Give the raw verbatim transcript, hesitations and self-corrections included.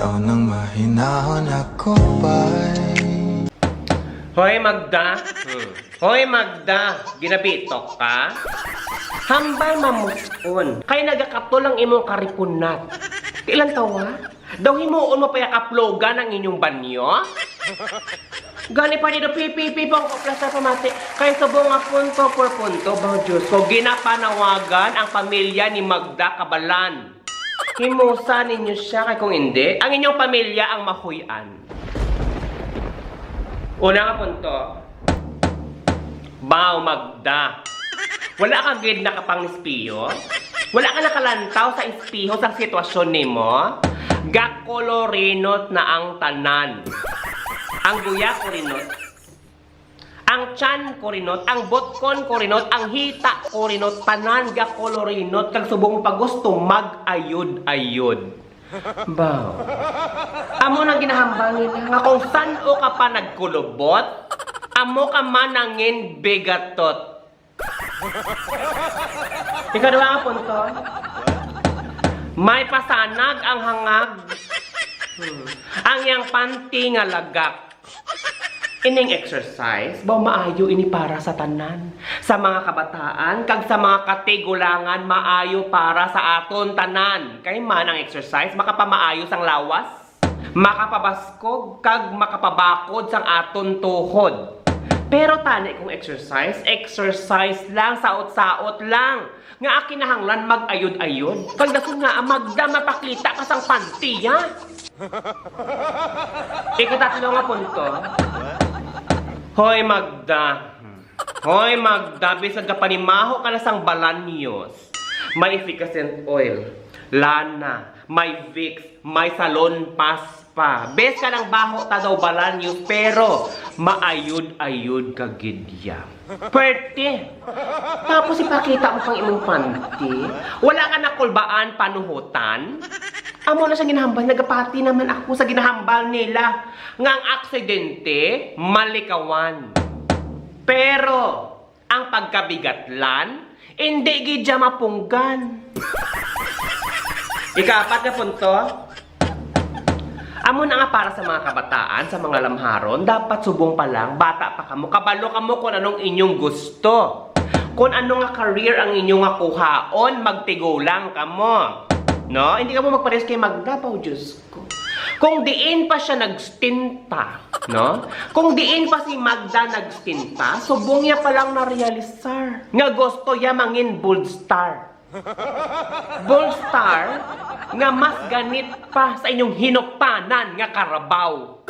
Nang mahinahon ako pa'y Hoy, Magda. Hmm. Hoy, Magda. Ginabitok ka? Hambal mamuson. Kay nagakatol ang imong karipunat. Ilang tawa? Daw himuon mo pa yakaplogan ang inyong banyo? Gani pa dito, pipi, pipi, pang plaster pamati. Kay subong nga punto por punto, ba, Diyos ko, ginapanawagan ang pamilya ni Magda Kabalan. Himusa ninyo siya, kay kung hindi, ang inyong pamilya ang mahuy-an. Una nga punto, Bao, Magda. Wala ka gid nakapangispiyo? Wala ka nakalantaw sa ispiho sang sitwasyon nimo? Gakolorinot na ang tanan. Ang guya korinot. Ang tiyan korinot, ang botkon korinot, ang hita korinot, tanan gakolorinot, kag subong pa gusto mag-ayod-ayod. Baw. Amo nang ginahambal nila nga kung san-o ka pa nagkulubot, amo ka man nangin bigatot. Ikadua nga punto, may pasanag ang hangag. Hmm. Ang iyang panty nga lagak. Ining exercise, baw maayo ini para sa tanan. Sa mga kabataan, kag sa mga katigulangan, maayo para sa aton tanan. Kay man ang exercise, makapamaayo sang lawas, makapabaskog, kag makapabakod sang aton tuhod. Pero tani kung exercise, exercise lang, saot-saot lang. Nga kinahanglan mag-ayod-ayod. Kag dason nga, Magda, mapakita ka sang panty, ha? Ikatatlo nga punto. Hoy, Magda. Hoy, Magda, bisan ka panimaho ka na sang balanyos. May efficascent oil, lana, may Vicks, may salon pas pa. Bes ka nang baho ta daw balanyos, pero maayod-ayod ka gid ya. Perte. Tapos ipakita mo pang imong panty. Wala ka nakulbaan panuhotan. Amo na siya ginahambal, nagapati naman ako sa ginahambal nila nga ang aksidente malikawan. Pero ang pagkabigatlan, indi gid siya mapunggan. Ikaapat nga punto, amo na nga para sa mga kabataan, sa mga lamharon, dapat subong pa lang, bata pa kamo, kabalo kamo kung anong inyong gusto. Kung ano nga career ang inyo nga kuhaon, magtigulang kamo. No? Hindi kamo magpares kay Magda, baw, Diyos ko. Kung diin pa siya nagstinta, no? Kung diin pa si Magda nagstinta, subong niya pa lang narealisar nga gusto niya mangin bold star. Bold star nga mas ganit pa sa inyong hinupanan nga karabaw.